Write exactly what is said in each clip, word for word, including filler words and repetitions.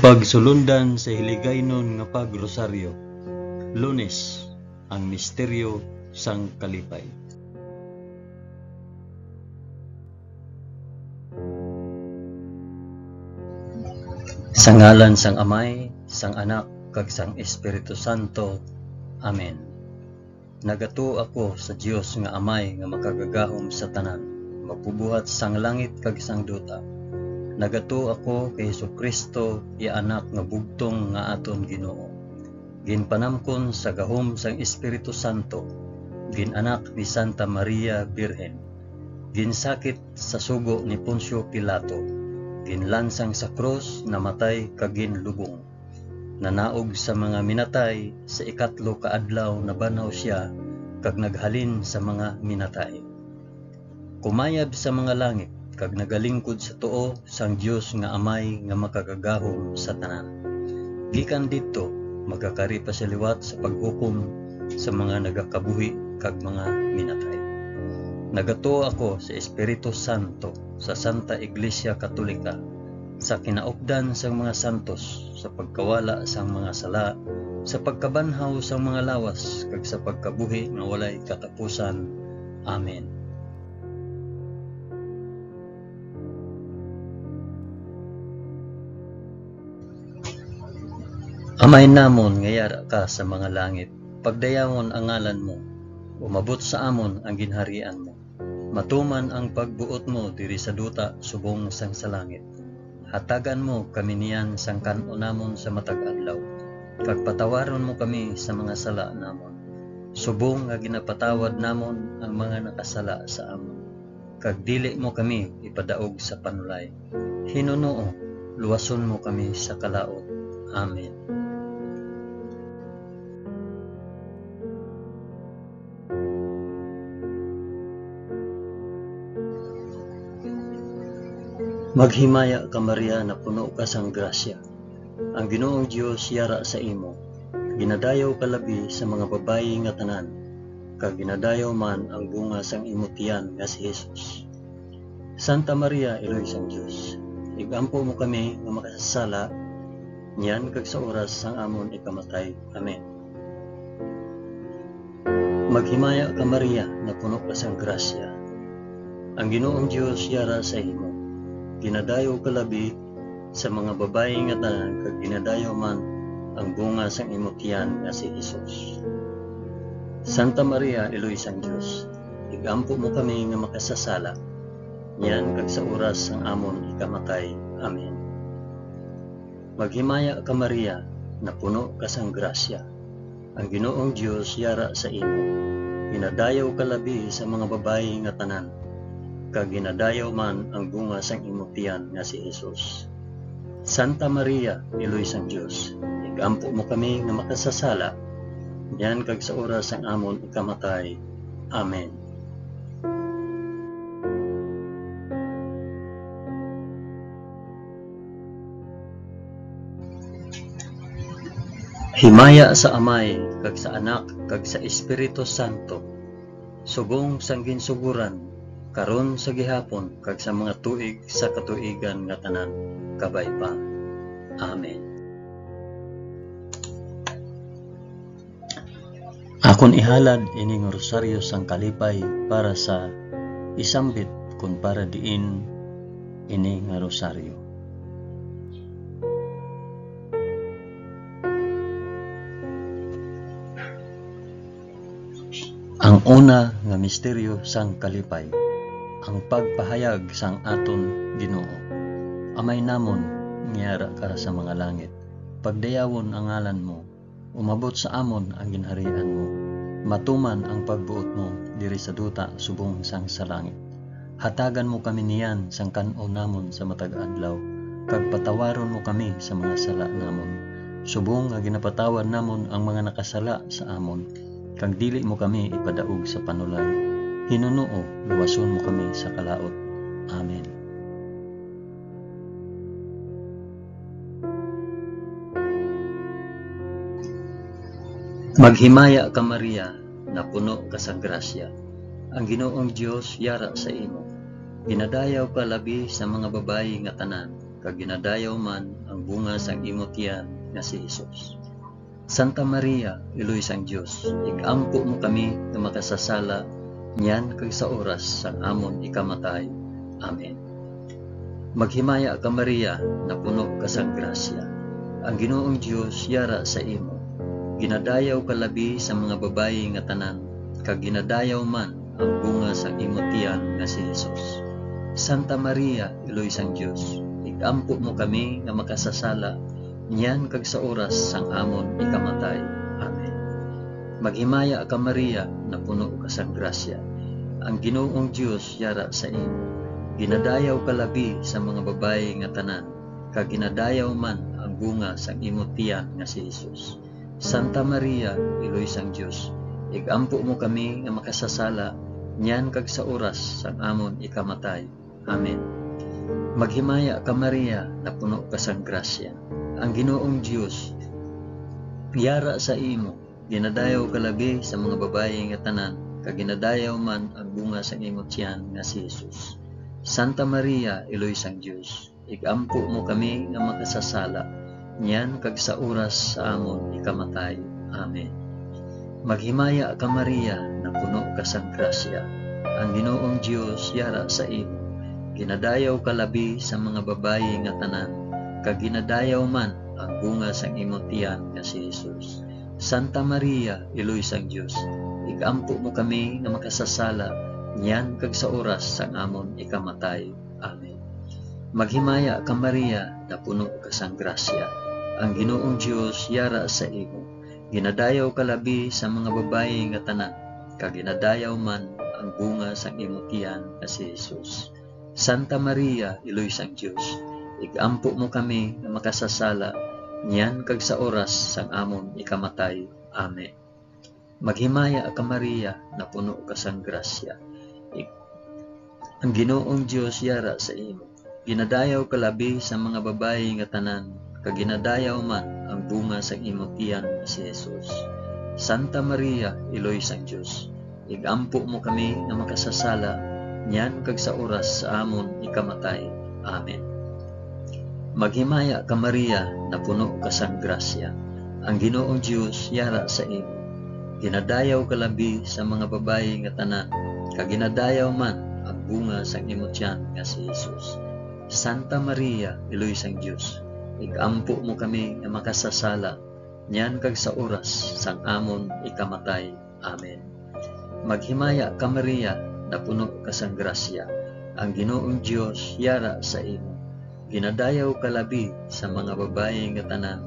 Pagsulundan sa Hiligaynon nga Pag-Rosaryo. Lunes, ang misteryo sang kalipay. Sa ngalan sang Amay, sang Anak, kag sang Espiritu Santo. Amen. Nagatuo ako sa Dios nga Amay nga makagagahom sa tanan, magbubuhat sang langit kag sang duta. Nagatuo ako kay Jesu-Cristo, iya Anak nga bugtong nga aton Ginoo. Ginpanamkon sa gahom sang Espiritu Santo, gin-anak ni Santa Maria Birhen, ginsakit sa sugo ni Poncio Pilato, ginlansang sa krus, namatay kag ginlubong. Nanaog sa mga minatay, sa ikatlo ka adlaw nabanhaw sia, kag naghalin sa mga minatay. Kumayab sa mga langit, kag nagalingkod sa tuo sang Dios nga Amay nga makagagahom sa tanan. Gikan didto, magakari pa sia liwat sa paghukom sa mga nagakabuhi kag mga minatay. Nagatuo ako sa Espiritu Santo, sa Santa Iglesia Katolika, sa kinaupdan sang mga santos, sa pagkawala sang mga sala, sa pagkabanhaw sang mga lawas, kag sa pagkabuhi nga walay katapusan. Amen. Amay namon nga yara ka sa mga langit, pagdayawon ang ngalan mo, umabot sa amon ang ginharian mo. Matuman ang pagbuot mo diri sa duta subong sang sa langit. Hatagan mo kami niyan sang kan-on namon sa matag adlaw, kag patawaron mo kami sa mga sala namon, subong nga ginapatawad namon ang mga nakasala sa amon. Kag dili mo kami ipadaog sa panulay. Hinunoo, luwason mo kami sa kalaut. Amen. Maghimaya ka, Maria, napuno ka sang grasya. Ang Ginoong Dios yara sa imo. Ginadayaw ka labi sa mga babayi nga tanan, kag ginadayaw man ang bunga sang imo tiyan nga si Jesus. Santa Maria, Iloy sang Dios, igampo mo kami nga makasasala, niyan kag sa oras sang amon ikamatay. Amen. Maghimaya ka, Maria, napuno ka sang grasya. Ang Ginoong Dios yara sa imo. Ginadayaw ka labi sa mga babayi nga tanan, kag ginadayaw man ang bunga sang imo tiyan nga si Jesus. Santa Maria, Iloy sang Dios, igampo mo kami nga makasasala, niyan kag sa oras sang amon ikamatay. Amen. Maghimaya ka, Maria, napuno ka sang grasya. Ang Ginoong Dios yara sa imo. Ginadayaw ka labi sa mga babayi nga tanan, kag ginadayaw man ang bunga sang imo tiyan nga si Jesus. Santa Maria, Iloy sang Dios, igampo mo kami nga makasasala, niyan kag sa oras sang amon ikamatay. Amen. Himaya sa Amay, kag sa Anak, kag sa Espiritu Santo, subong sang ginsugoran, karon, sa gihapon, kag sa mga tuig sa katuigan nga tanan. Kabay pa. Amen. Akon ihalad ini nga rosaryo sang kalipay para sa isambit kon para diin ini nga rosaryo. Ang una nga misteryo sang kalipay, ang pagpahayag sang aton Ginoo. Amay namon nga yara ka sa mga langit, pagdayawon ang ngalan mo, umabot sa amon ang ginharian mo. Matuman ang pagbuot mo diri sa duta subong sang sa langit. Hatagan mo kami niyan sang kan-on namon sa matag adlaw, kag patawaron mo kami sa mga sala namon, subong nga ginapatawad namon ang mga nakasala sa amon, kag dili mo kami ipadaog sa panulay. Hinunoo, luwason mo kami sa kalaut. Amen. Maghimaya ka, Maria, napuno ka sang grasya. Ang Ginoong Dios yara sa imo. Ginadayaw ka labi sa mga babayi nga tanan, kag ginadayaw man ang bunga sang imo tiyan nga si Jesus. Santa Maria, Iloy sang Dios, ig-ampo mo kami nga makasasala niyan kag sa oras sang amon ikamatay. Amen. Maghimaya ka, Maria, napuno ka sang grasya. Ang Ginoong Dios yara sa imo. Ginadayaw ka labi sa mga babayi nga tanan, kag ginadayaw man ang bunga sang imo tiyan nga si Jesus. Santa Maria, Iloy sang Dios, ig-ampo mo kami nga makasasala niyan kag sa oras sang amon ikamatay. Amen. Maghimaya ka, Maria, napuno ka sang grasya. Ang Ginoong Dios yara sa imo. Ginadayaw ka labi sa mga babayi nga tanan, kag ginadayaw man ang bunga sang imo tiyan nga si Jesus. Santa Maria, Iloy sang Dios, ig-ampo mo kami nga makasasala niyan kag sa oras sang amon ikamatay. Amen. Maghimaya ka, Maria, napuno ka sang grasya. Ang Ginoong Dios yara sa imo. Ginadayaw ka labi sa mga babayi nga tanan, kag ginadayaw man ang bunga sang imo tiyan nga si Jesus. Santa Maria, Iloy sang Dios, ig-ampo mo kami nga makasasala, niyan kag sa oras sa amon ikamatay. Amen. Maghimaya ka, Maria, napuno ka sang grasya. Ang Ginoong Dios yara sa imo. Ginadayaw ka labi sa mga babayi nga tanan, kag ginadayaw man ang bunga sang imo tiyan nga si Jesus. Santa Maria, Iloy sang Dios, ig-ampo mo kami nga makasasala, niyan kag sa oras sang amon ikamatay. Amen. Maghimaya ka, Maria, napuno ka sang grasya. Ang Ginoong Dios yara sa imo. Ginadayaw ka labi sa mga babayi nga tanan, kag ginadayaw man ang bunga sang imo tiyan nga si Jesus. Santa Maria, Iloy sang Dios, ig-ampo mo kami nga makasasala, niyan kag sa oras sang amon ikamatay. Amen. Maghimaya ka, Maria, napuno ka sang grasya. Ig-, ang Ginoong Dios yara sa imo. Ginadayaw ka labi sa mga babayi nga tanan, kag ginadayaw man ang bunga sang imo tiyan nga si Jesus. Santa Maria, Iloy sang Dios, ig-ampo mo kami nga makasasala, niyan kag sa oras sa amon ikamatay. Amen. Maghimaya ka, Maria, napuno ka sang grasya. Ang Ginoong Dios yara sa imo. Ginadayaw ka labi sa mga babayi nga tanan, kag ginadayaw man ang bunga sang imo tiyan nga si Jesus. Santa Maria, Iloy sang Dios, ig-ampo mo kami nga makasasala, niyan kag sa oras sang amon ikamatay. Amen. Maghimaya ka, Maria, napuno ka sang grasya. Ang Ginoong Dios yara sa imo. Ginadayaw ka labi sa mga babayi nga tanan,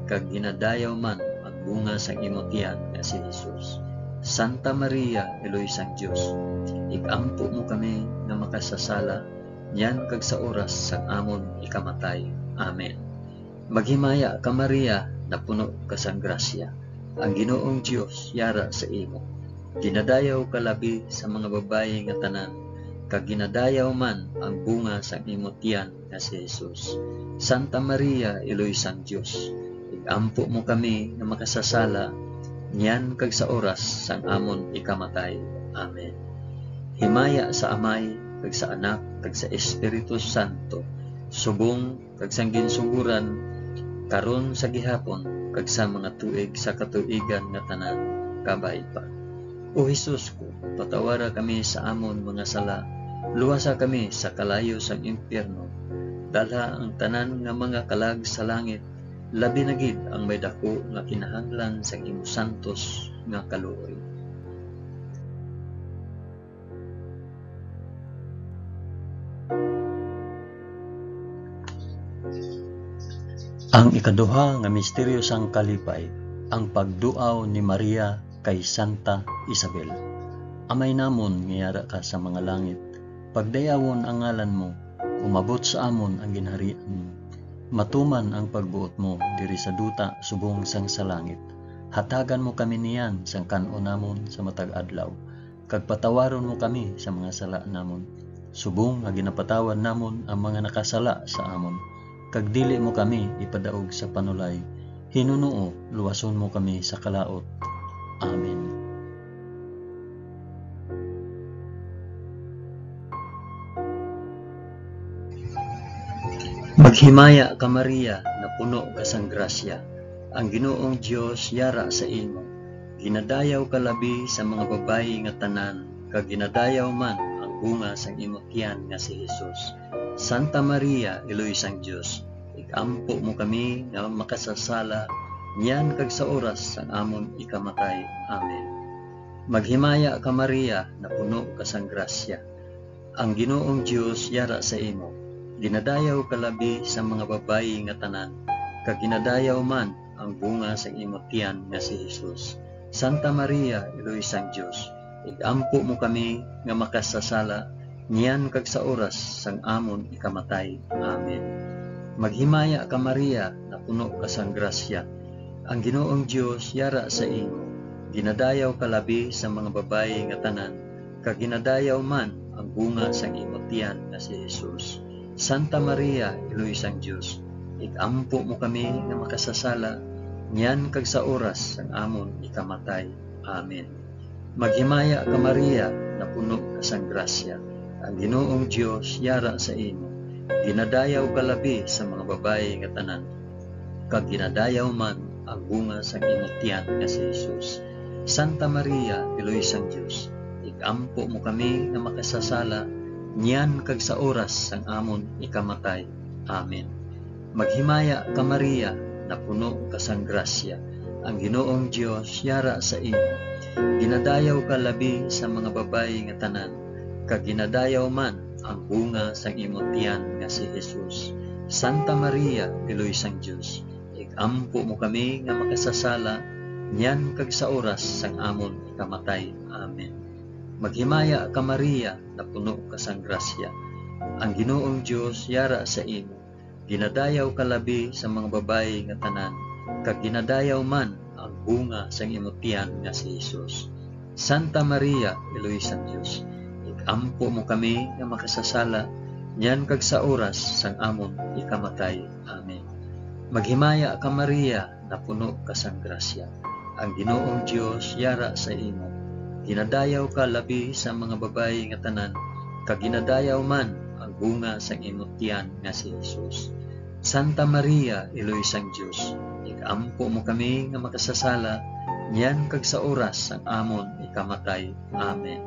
kag ginadayaw man ang bunga sang imo tiyan nga si Jesus. Santa Maria, Iloy sang Dios, ig-ampo mo kami nga makasasala, niyan kag sa oras sang amon ikamatay. Amen. Maghimaya ka, Maria, napuno ka sang grasya. Ang Ginoong Dios yara sa imo. Ginadayaw ka labi sa mga babayi nga tanan, kag ginadayaw man ang bunga sang imo tiyan nga si Jesus. Santa Maria, Iloy sang Dios, ig-ampo mo kami nga makasasala, niyan kag sa oras sang amon ikamatay. Amen. Himaya sa Amay, kag sa Anak, kag sa Espiritu Santo, subong kag sang ginsugoran, karon, sa gihapon, kag sa mga tuig sa katuigan nga tanan. Kabay pa. O Jesus ko, patawara kami sa amon mga sala, luwasa kami sa kalayo sang impyerno, dalha ang tanan nga mga kalag sa langit, labi na gid ang may daku nga kinahanglan sang imo santos nga kaluoy. Ang ikaduha nga misteryo sang kalipay, ang pagduaw ni Maria kay Santa Isabel. Amay namon nga yara ka sa mga langit, pagdayawon ang ngalan mo, umabot sa amon ang ginharian mo. Matuman ang pagbuot mo diri sa duta subong sang sa langit. Hatagan mo kami niyan sang kan-on namon sa matag adlaw, kag patawaron mo kami sa mga sala namon, subong nga ginapatawad namon ang mga nakasala sa amon, kag dili mo kami ipadaog sa panulay. Hinunoo, luwason mo kami sa kalaut. Amen. Maghimaya ka, Maria, napuno ka sang grasya. Ang Ginoong Dios yara sa imo. Ginadayaw ka labi sa mga babayi nga tanan, kag ginadayaw man ang bunga sang imo tiyan nga si Jesus. Santa Maria, Iloy sang Dios, ig-ampo mo kami nga makasasala, niyan kag sa oras sang amon ikamatay. Amen. Maghimaya ka, Maria, napuno ka sang grasya. Ang Ginoong Dios yara sa imo. Ginadayaw ka labi sa mga babayi nga tanan, kag ginadayaw man ang bunga sang imo tiyan nga si Jesus. Santa Maria, Iloy sang Dios, ig-ampo mo kami nga makasasala, niyan kag sa oras sang amon ikamatay. Amen. Maghimaya ka, Maria, napuno ka sang grasya. Ang Ginoong Dios yara sa imo. Ginadayaw ka labi sa mga babayi nga tanan, kag ginadayaw man ang bunga sang imo tiyan nga si Jesus. Santa Maria, Iloy sang Dios, ig-ampo mo kami nga makasasala, niyan kag sa oras sang amon ikamatay. Amen. Maghimaya ka, Maria, napuno ka sang grasya. Ang Ginoong Dios yara sa imo. Ginadayaw ka labi sa mga babayi nga tanan, kag ginadayaw man ang bunga sang imo tiyan nga si Jesus. Santa Maria, Iloy sang Dios, ig-ampo mo kami nga makasasala, niyan kag sa oras sang amon ikamatay. Amen. Maghimaya ka, Maria, napuno ka sang grasya. Ang Ginoong Dios yara sa imo. Ginadayaw ka labi sa mga babayi nga tanan, kag ginadayaw man ang bunga sang imo tiyan nga si Jesus. Santa Maria, Iloy sang Dios, ig-ampo mo kami nga makasasala, niyan kag sa oras sang amon ikamatay. Amen. Maghimaya ka, Maria, napuno ka sang grasya. Ang Ginoong Dios yara sa imo. Ginadayaw ka labi sa mga babayi nga tanan, kag ginadayaw man ang bunga sang imo tiyan nga si Jesus. Santa Maria, Iloy sang Dios, ig-ampo mo kami nga makasasala, niyan kag sa oras sang amon ikamatay. Amen. Maghimaya ka, Maria, napuno ka sang grasya. Ang Ginoong Dios yara sa imo. Ginadayaw ka labi sa mga babayi nga tanan, kag ginadayaw man ang bunga sang imo tiyan nga si Jesus. Santa Maria, Iloy sang Dios, ig-ampo mo kami nga makasasala, niyan kag sa oras sang amon ikamatay. Amen.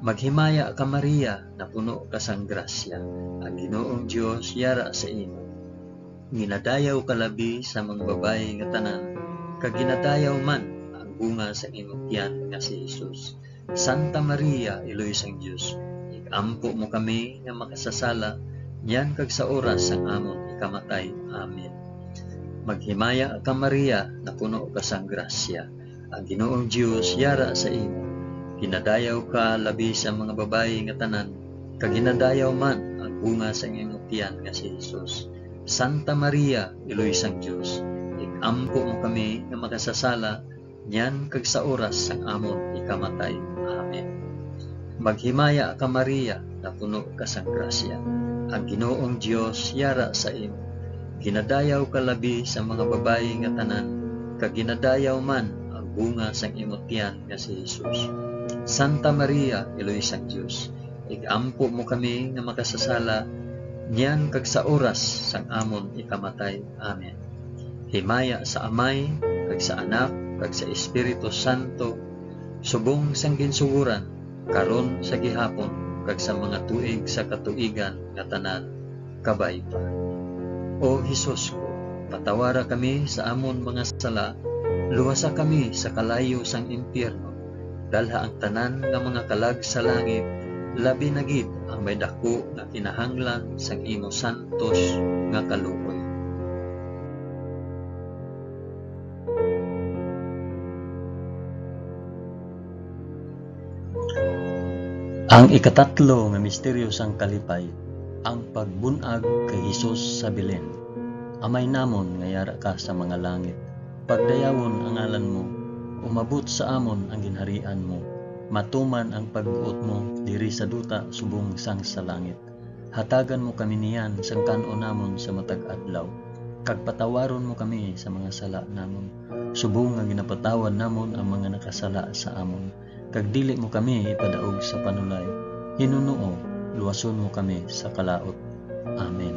Maghimaya ka, Maria, napuno ka sang grasya. Ang Ginoong Dios yara sa imo. Ginadayaw ka labi sa mga babayi nga tanan, kag ginadayaw man ang bunga sang imong tiyan nga si Jesus. Santa Maria, Iloy sang Dios, ig-ampo mo kami nga makasasala, niyan kag sa oras sang amon ikamatay. Amen. Maghimaya ka, Maria, napuno ka sang grasya. Ang Ginoong Dios yara sa imo. Ginadayaw ka labi sa mga babayi nga tanan, kag ginadayaw man ang bunga sang imong tiyan nga si Jesus. Santa Maria, Iloy sang Dios, ig-ampo mo kami nga makasasala, niyan kag sa oras sang amon ikamatay. Amen. Maghimaya ka, Maria, napuno ka sang grasya. Ang Ginoong Dios yara sa imo. Ginadayaw ka labi sa mga babayi nga tanan, kag ginadayaw man ang bunga sang imo tiyan nga si Jesus. Santa Maria, Iloy sang Dios, ig-ampo mo kami nga makasasala, niyan kag sa oras sang amon ikamatay. Amen. Himaya sa Amay, kag sa Anak, kag sa Espiritu Santo, subong sang ginsugoran, karon, sa gihapon, kag sa mga tuig sa katuigan nga tanan. Kabay pa. O Jesus ko, patawara kami sa amon mga sala, luwasa kami sa kalayo sang impyerno, dalha ang tanan nga mga kalag sa langit, labi na gid ang may daku nga kinahanglan sang imo santos nga kaluoy. Ang ikatatlo nga misteryo sang kalipay, ang pagbun-ag kay Jesus sa Belen. Amay namon nga yara ka sa mga langit, pagdayawon ang ngalan mo, umabot sa amon ang ginharian mo, matuman ang pagbuot mo diri sa duta subong sang sa langit. Hatagan mo kami niyan sang kan-on namon sa matag adlaw, kag patawaron mo kami sa mga sala namon, subong nga ginapatawad namon ang mga nakasala sa amon, kag dili mo kami ipadaog sa panulay. Hinunoo, luwason mo kami sa kalaut. Amen.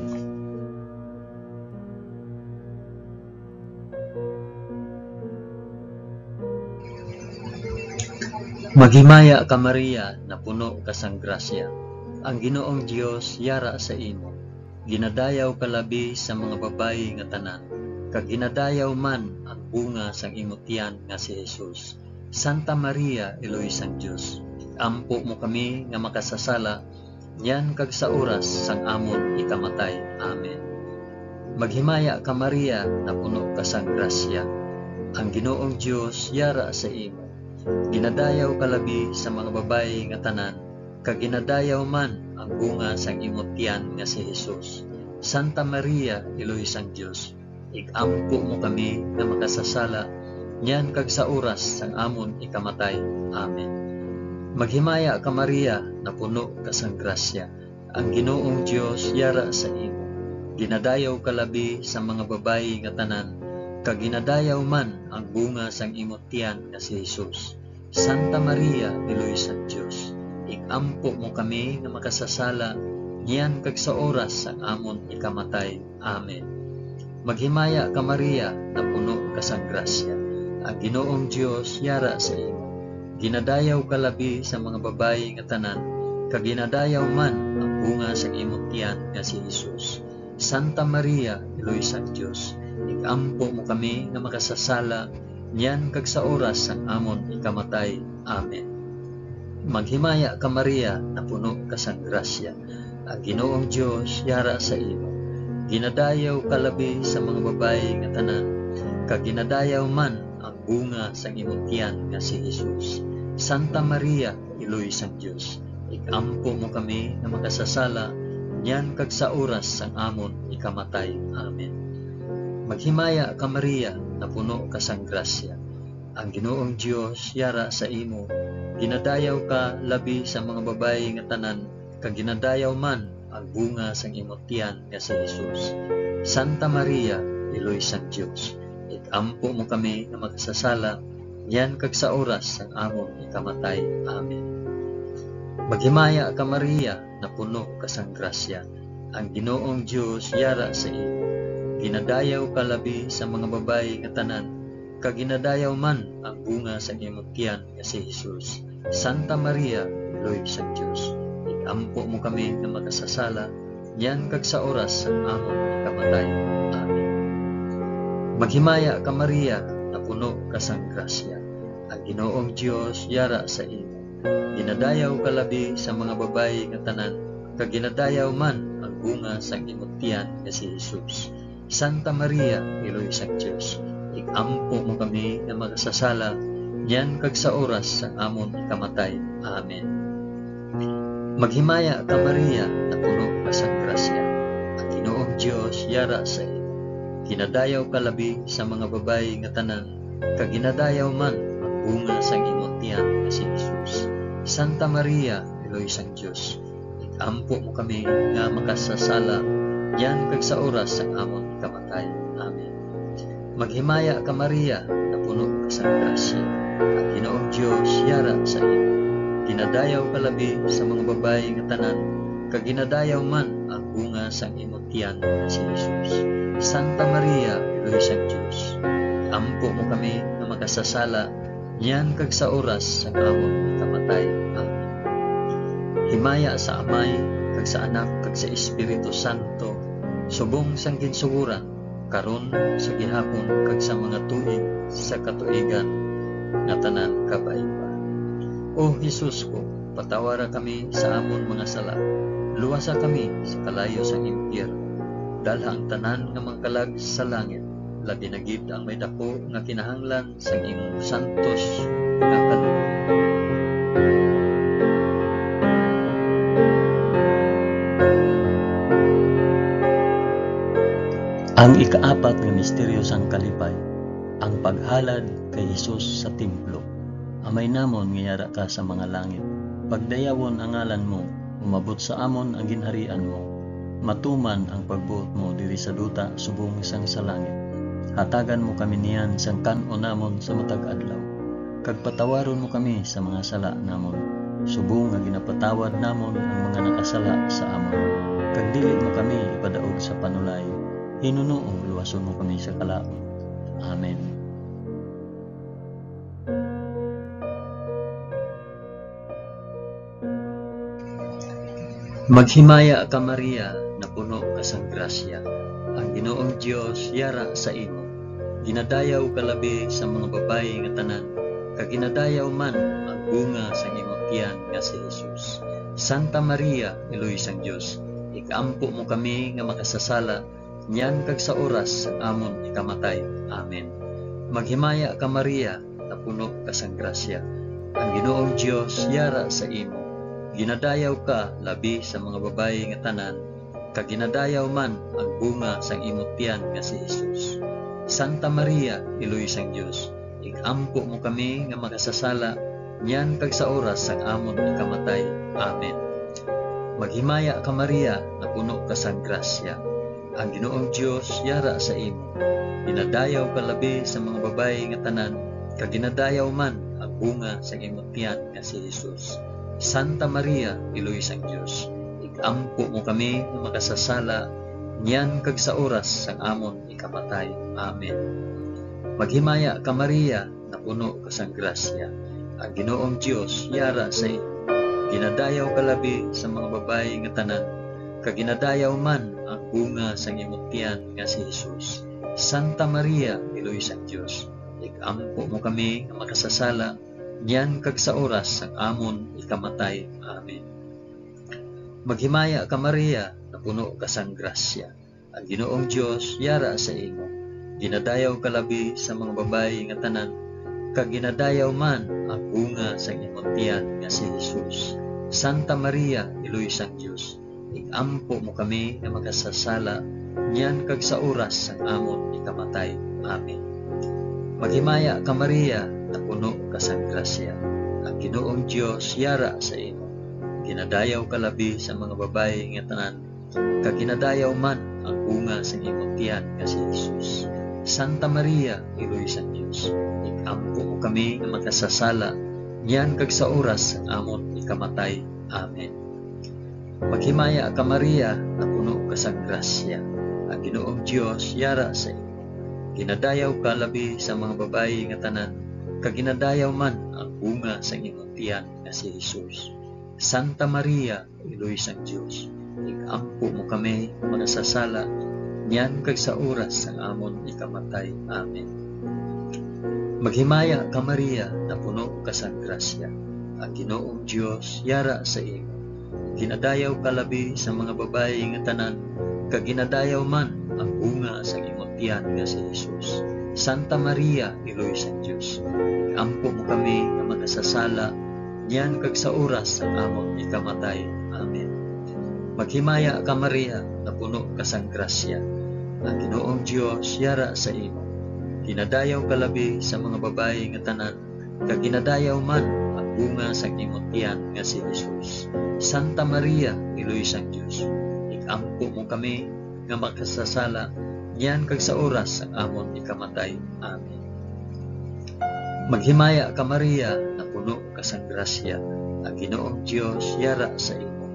Maghimaya ka, Maria, napuno ka sang grasya. Ang Ginoong Dios yara sa imo. Ginadayaw ka labi sa mga babayi nga tanan, kag ginadayaw man ang bunga sang imo tiyan nga si Jesus. Santa Maria, Iloy sang Dios, ampo mo kami nga makasasala, niyan kag sa oras sang amon ikamatay. Amen. Maghimaya ka, Maria, napuno ka sang grasya. Ang Ginoong Dios yara sa imo. Ginadayaw ka labi sa mga babayi nga tanan, kag ginadayaw man ang bunga sang imo tiyan nga si Jesus. Santa Maria, Iloy sang Dios, ig-ampo mo kami nga makasasala, niyan kag sa oras sang amon ikamatay. Amen. Maghimaya ka, Maria, napuno ka sang grasya. Ang Ginoong Dios yara sa imo. Ginadayaw ka labi sa mga babayi nga tanan, kag ginadayaw man ang bunga sang imo tiyan nga si Jesus. Santa Maria, Iloy sang Dios, ig-ampo mo kami nga makasasala, niyan kag sa oras sang amon ikamatay. Amen. Maghimaya ka, Maria, napuno ka sang grasya. Ang Ginoong Dios yara sa imo. Ginadayaw ka labi sa mga babayi nga tanan, kag ginadayaw man ang bunga sang imo tiyan nga si Jesus. Santa Maria, Iloy sang Dios, ig-ampo mo kami nga makasasala, niyan kag sa oras sang amon ikamatay. Amen. Maghimaya ka, Maria, napuno ka sang grasya. Ang Ginoong Dios yara sa imo. Ginadayaw ka labi sa mga babayi nga tanan, kag ginadayaw man ang bunga sang imo tiyan nga si Jesus. Santa Maria, Iloy sang Dios, ig-ampo mo kami nga makasasala, niyan kag sa oras sang amon ikamatay. Amen. Maghimaya ka, Maria, napuno ka sang grasya. Ang Ginoong Dios yara sa imo. Ginadayaw ka labi sa mga babayi nga tanan, kag ginadayaw man ang bunga sang imo tiyan nga si Jesus. Santa Maria, Iloy sang Dios, ig-ampo mo kami nga makasasala, niyan kag sa oras sang amon ikamatay. Amen. Maghimaya ka, Maria, napuno ka sang grasya. Ang Ginoong Dios yara sa imo. Ginadayaw ka labi sa mga babayi nga tanan, kag ginadayaw man ang bunga sang imo tiyan nga si Jesus. Santa Maria, Iloy sang Dios, ig-ampo mo kami nga makasasala, niyan kag sa oras sang amon ikamatay. Amen. Maghimaya ka, Maria, napuno ka sang grasya. Ang Ginoong Dios yara sa imo. Ginadayaw ka labi sa mga babayi nga tanan, kag ginadayaw man ang bunga sang imo tiyan nga si Jesus. Santa Maria, Iloy sang Dios, ig-ampo mo kami nga makasasala, niyan kag sa oras sang amon ikamatay. Amen. Maghimaya ka, Maria, napuno ka sang grasya. Ang Ginoong Dios yara sa imo. Ginadayaw ka labi sa mga babayi nga tanan, kag ginadayaw man ang bunga sang imo tiyan nga si Jesus. Santa Maria, Iloy sang Dios, ig-ampo mo kami nga makasasala, niyan kag sa oras sang amon ikamatay. Amen. Maghimaya ka, Maria, napuno ka sang grasya. Ang Ginoong Dios yara sa imo. Ginadayaw ka labi sa mga babayi nga tanan, kag ginadayaw man ang bunga sang imo tiyan nga si Jesus. Santa Maria, Iloy sang Dios, ampo mo kami nga makasasala, niyan kag sa oras sang amon ikamatay. Amen. Himaya sa Amay, kag sa Anak, kag sa Espiritu Santo, subong sang ginsugoran, karon, sa gihapon, kag sa mga tuig sa katuigan nga tanan. Kabay pa. O Jesus ko, patawara kami sa amon mga sala, luwasa kami sa kalayo sang impyerno, dalha ang tanan nga mga kalag sa langit, labi na gid ang may daku nga kinahanglan sang imong santos nga kalooban. Ang ikaapat nga misteryo sang kalipay, ang paghalad kay Jesus sa templo. Amay namon nga yara ka sa mga langit, pagdayawon ang ngalan mo, umabot sa amon ang ginharian mo, matuman ang pagbuot mo diri sa duta subong sang sa langit. Hatagan mo kami niyan sang kan-on namon sa matag adlaw, kag patawaron mo kami sa mga sala namon, subong nga ginapatawad namon ang mga nakasala sa amon. Kag dili mo kami ipadaog sa panulay, hinunoo luwason mo kami sa kalaut. Amen. Maghimaya ka, Maria, napuno ka sang grasya. Ang Ginoong Dios yara sa imo. Ginadayaw ka labi sa mga babayi nga tanan, kag ginadayaw man ang bunga sang imong tiyan nga si Jesus. Santa Maria, Iloy sang Dios, ig-ampo mo kami nga makasasala, niyan kag sa oras sang amon ikamatay. Amen. Maghimaya ka, Maria, napuno ka sang grasya. Ang Ginoong Dios yara sa imo. Ginadayaw ka labi sa mga babayi nga tanan, kag ginadayaw man ang bunga sang imo tiyan nga si Jesus. Santa Maria, Iloy sang Dios, ig-ampo mo kami nga makasasala, niyan kag sa oras sang amon ikamatay. Amen. Maghimaya ka, Maria, napuno ka sang grasya. Ang Ginoong Dios yara sa imo. Ginadayaw ka labi sa mga babayi nga tanan, kag ginadayaw man ang bunga sang imo tiyan nga si Jesus. Santa Maria, Iloy sang Dios, ig-ampo mo kami nga makasasala, niyan kag sa oras sang amon ikamatay. Amen. Maghimaya ka, Maria, napuno ka sang grasya. Ang Ginoong Dios yara sa imo. Ginadayaw ka labi sa mga babayi nga tanan, kag ginadayaw man ang bunga sang imo tiyan nga si Jesus. Santa Maria, Iloy sang Dios, ig-ampo mo kami nga makasasala, niyan kag sa oras sang amon ikamatay. Amen. Maghimaya ka, Maria, napuno ka sang grasya. Ang Ginoong Dios yara sa imo. Ginadayaw ka labi sa mga babayi nga tanan, kag ginadayaw man ang bunga sang imong tiyan nga si Jesus. Santa Maria, Iloy sang Dios, ig-ampo mo kami nga makasasala, niyan kag sa oras sang amon ikamatay. Amen. Maghimaya ka, Maria, napuno ka sang grasya. Ang Ginoong Dios yara sa imo. Ginadayaw ka labi sa mga babayi nga tanan, kag ginadayaw man ang bunga sang imong tiyan nga si Jesus. Santa Maria, Iloy sang Dios, ig-ampo mo kami nga makasasala, niyan kag sa oras sang amon ikamatay. Amen. Maghimaya ka, Maria, napuno ka sang grasya. Ang Ginoong Dios yara sa imo. Ginadayaw ka labi sa mga babayi nga tanan, kag ginadayaw man ang bunga sang imong tiyan nga si Jesus. Santa Maria, Iloy sang Dios, ig-ampo mo kami nga makasasala, niyan kag sa oras sang amon ikamatay. Amen. Maghimaya ka, Maria, napuno ka sang grasya. Ang Ginoong Dios yara sa imo. Ginadayaw ka labi sa mga babayi nga tanan, kag ginadayaw man ang bunga sang imong tiyan nga si Jesus. Santa Maria, Iloy sang Dios, ig-ampo mo kami nga makasasala, niyan kag sa oras sang amon ikamatay. Amen. Maghimaya ka, Maria, napuno ka sang grasya. Ang Ginoong Dios yara sa imo. Ginadayaw ka labi sa mga babayi nga tanan, kag ginadayaw man ang bunga sang imo tiyan nga si Jesus. Santa Maria, Iloy sang Dios, ig-ampo mo kami nga makasasala, niyan kag sa oras sang amon ikamatay. Amen. Maghimaya ka, Maria, napuno ka sang grasya, ang Ginoong Dios yara sa imo.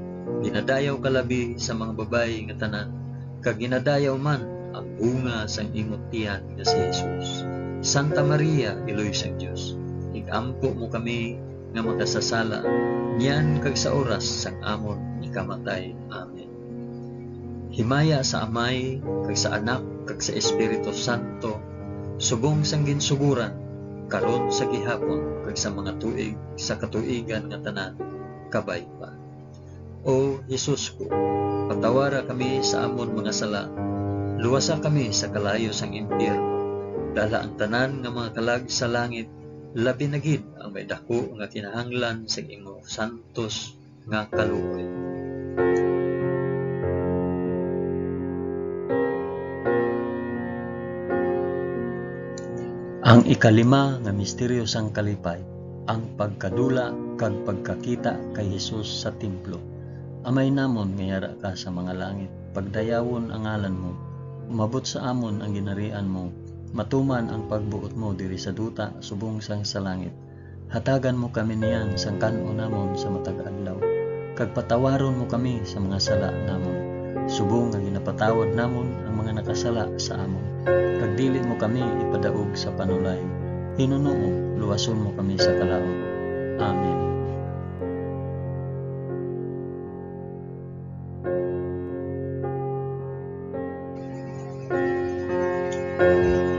Ginadayaw ka labi sa mga babayi nga tanan, kag ginadayaw man ang bunga sang imo tiyan nga si Jesus. Santa Maria, Iloy sang Dios, ig-ampo mo kami nga makasasala, niyan kag sa oras sang amon ikamatay. Amen. Himaya sa Amay, kag sa Anak, kag sa Espiritu Santo, subong sang ginsugoran, karon, sa gihapon, kag sa mga tuig sa katuigan nga tanan. Kabay pa. O Jesus ko, patawara kami sa amon mga sala, luwasa kami sa kalayo sang impyerno, dala ang tanan nga mga kalag sa langit, labi na gid ang may daku nga kinahanglan sang imong santos nga kaluoy. Ang ikalima nga misteryo sang kalipay, ang pagkadula kag pagkakita kay Jesus sa templo. Amay namon nga yara ka sa mga langit, pagdayawon ang ngalan mo, umabot sa amon ang ginharian mo, matuman ang pagbuot mo diri sa duta subong sang sa langit. Hatagan mo kami niyan sang kan-on namon sa matag adlaw, kag patawaron mo kami sa mga sala namon, subong nga ginapatawad namon ang mga nakasala sa amon. Kag dili mo kami ipadaog sa panulay. Hinunoo, luwason mo kami sa kalaut. Amen.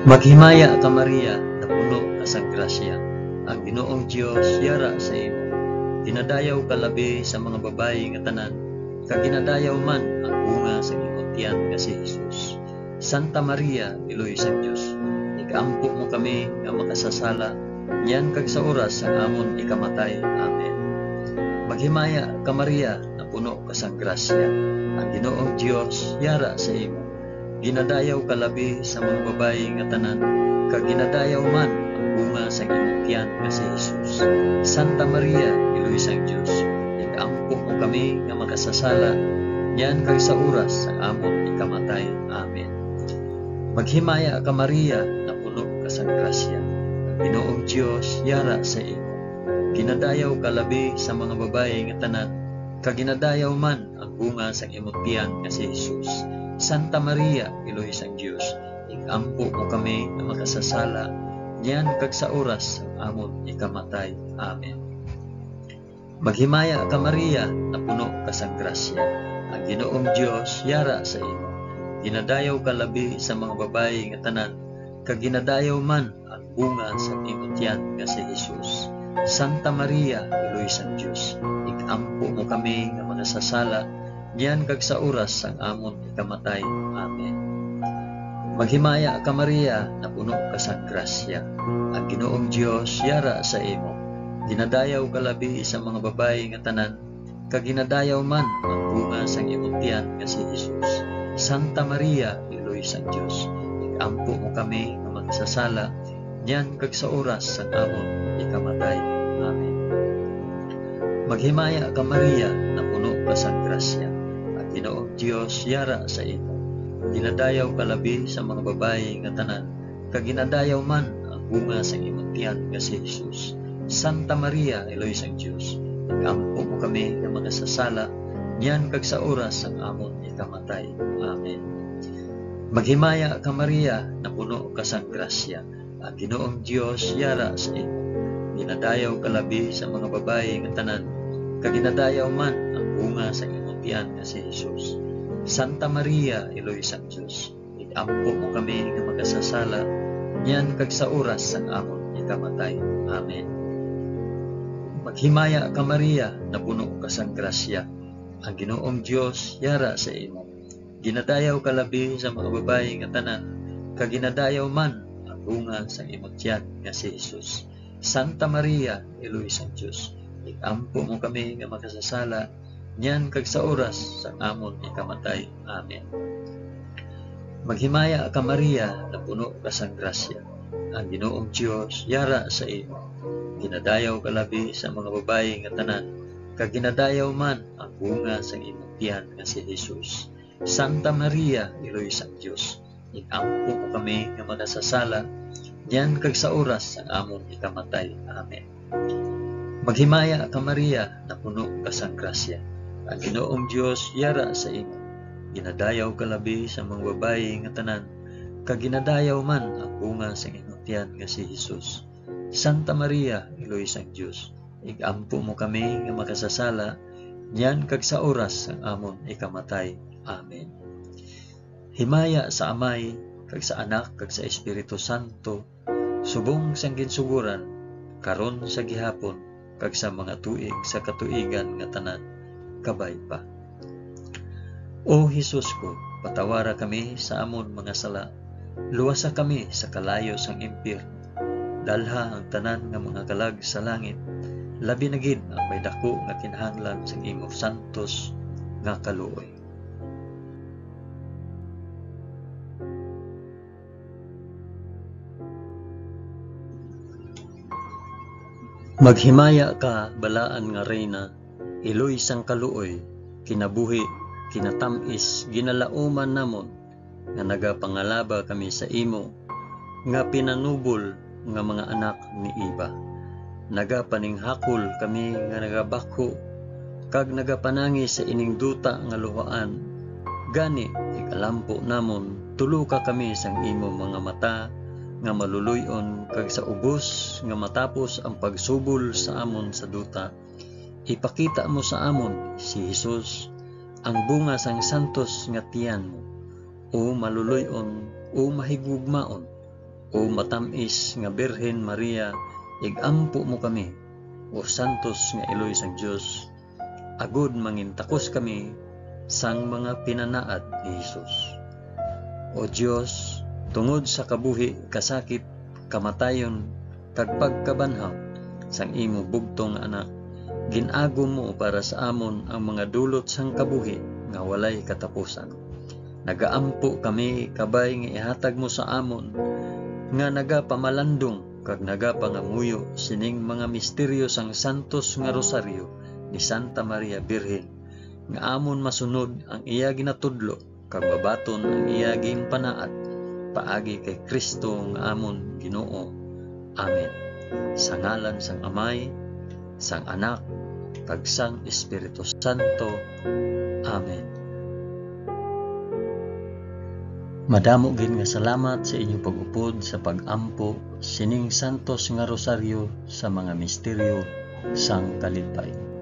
Maghimaya ka, Maria, napuno ka sang grasya. Ang Ginoong Dios yara sa imo. Ginadayaw ka labi sa mga babayi nga tanan, kag ginadayaw man ang bunga sang imong tiyan nga si Jesus. Santa Maria, Iloy sang Dios, ig-ampo mo kami nga makasasala, niyan kag sa oras sang amon ikamatay. Amen. Maghimaya ka, Maria, napuno ka sang grasya. Ang Ginoong Dios yara sa imo. Ginadayaw ka labi sa mga babayi nga tanan, kag ginadayaw man ang bunga sang imong tiyan nga si Jesus. Santa Maria, Iloy sang Dios, ig-ampo mo kami nga makasasala, niyan kag sa oras sang amon ikamatay. Amen. Maghimaya ka, Maria, napuno ka sang grasya. Ang Ginoong Dios yara sa imo. Ginadayaw ka labi sa mga babayi nga tanan, kag ginadayaw man ang bunga sang imong tiyan nga si Jesus. Santa Maria, Iloy sang Dios, ig-ampo mo kami nga makasasala, niyan kag sa oras sang amon ikamatay. Amen. Maghimaya ka, Maria, napuno ka sang grasya. Ang Ginoong Dios yara sa imo. Ginadayaw ka labi sa mga babayi nga tanan, kag ginadayaw man ang bunga sang imong tiyan nga si Jesus. Santa Maria, Iloy sang Dios, ig-ampo mo kami nga makasasala, niyan kag sa oras sang amon ikamatay. Amen. Maghimaya ka, Maria, napuno ka sang grasya. Ang Ginoong Dios yara sa imo. Ginadayaw ka labi sa mga babayi nga tanan, kag ginadayaw man ang bunga sang imong tiyan nga si Jesus. Santa Maria, Iloy sang Dios, ig-ampo mo kami nga makasasala, niyan kag sa oras sang amon ikamatay. Amen. Maghimaya ka, Maria, napuno ka sang grasya. Ang Ginoong Dios yara sa imo. Ginadayaw ka labi sa mga babayi nga tanan, kag ginadayaw man ang bunga sang imong tiyan nga si Jesus. Santa Maria, Iloy sang Dios, ig-ampo mo kami nga makasasala, niyan kag sa oras sang amon ikamatay. Amen. Maghimaya ka, Maria, napuno ka sang grasya. Ang Ginoong Dios yara sa imo. Ginadayaw ka labi sa mga babayi nga tanan, kag ginadayaw man ang bunga sang imong tiyan nga si Jesus. Santa Maria, Iloy sang Dios, ig-ampo mo kami nga makasasala, niyan kag sa oras sang amon ikamatay. Amen. Maghimaya ka, Maria, napuno ka sang grasya. Ang Ginoong Dios yara sa imo. Ginadayaw ka labi sa mga babayi nga tanan, kag ginadayaw man ang bunga sang imong tiyan nga si Jesus. Santa Maria, Iloy sang Dios, ig-ampo mo kami nga makasasala, niyan kag sa oras sang amon ikamatay. Amen. Maghimaya ka, Maria, napuno ka sang grasya. Ang Ginoong Dios yara sa imo. Ginadayaw ka labi sa mga babayi nga tanan, kag ginadayaw man ang bunga sang imong tiyan nga si Jesus. Santa Maria, Iloy sang Dios, ig-ampo mo kami nga makasasala, niyan kag sa oras sang amon ikamatay. Amen. Maghimaya ka, Maria, napuno ka sang grasya. Ang Ginoong Dios yara sa imo. Ginadayaw ka labi sa mga babayi nga tanan, kag ginadayaw man ang bunga sang imong tiyan nga si Jesus. Santa Maria, Iloy sang Dios, ig-ampo mo kami nga makasasala, niyan kag sa oras sang amon ikamatay. Amen. Himaya sa Amay, kag sa Anak, kag sa Espiritu Santo, subong sang ginsugoran, karon sa gihapon, kag sa mga tuig sa katuigan nga tanan. Kabay pa. O Jesus ko, patawara kami sa amon mga sala, luwasa kami sa kalayo sang impyerno, dalha ang tanan nga mga kalag sa langit, labi na gid ang may daku nga kinahanglan sang imong santos nga kaluoy. Maghimaya ka, balaan nga Reyna, iloy sang kaluoy, kinabuhi, kinatamis, ginalauman namon, nga nagapangalaba kami sa imo, nga pinanubol nga mga anak ni Eva. Nagapaninghakol kami nga nagabakho, kag nagapanangis sa ining duta nga luhaan. Gani, ig-ampo namon, tuloka kami sang imo mga mata nga maluloy-on, kag sa ubos nga matapos ang pagsubol sa amon sa duta, ipakita mo sa amon si Jesus, ang bunga sang santos nga tiyan mo. O maluloy-on, o mahigugmaon, o matam-is nga Birhen Maria, ig-ampo mo kami. O santos nga iloy sang Dios, agod mangintakos kami sang mga pinanaad ni Jesus. O Dios, tungod sa kabuhi, kasakit, kamatayon, kag pagkabanhaw sang imo bugtong nga Anak, gin-agom mo para sa amon ang mga dulot sang kabuhi nga walay katapusan. Nagaampo kami, kabay nga ihatag mo sa amon nga nagapamalandong kag nagapangamuyo sining mga misteryo sang santos nga rosaryo ni Santa Maria Birhen, nga amon masunod ang iya ginatudlo kag mabaton ang iya ginpanaad, paagi kay Cristo nga amon Ginoo. Amen. Sa ngalan sang Amay, sang Anak, kag sang Espiritu Santo. Amen. Madamo gid nga salamat sa inyong pag-upod sa pag-ampo sining santos nga rosaryo sa mga misteryo sang kalipay.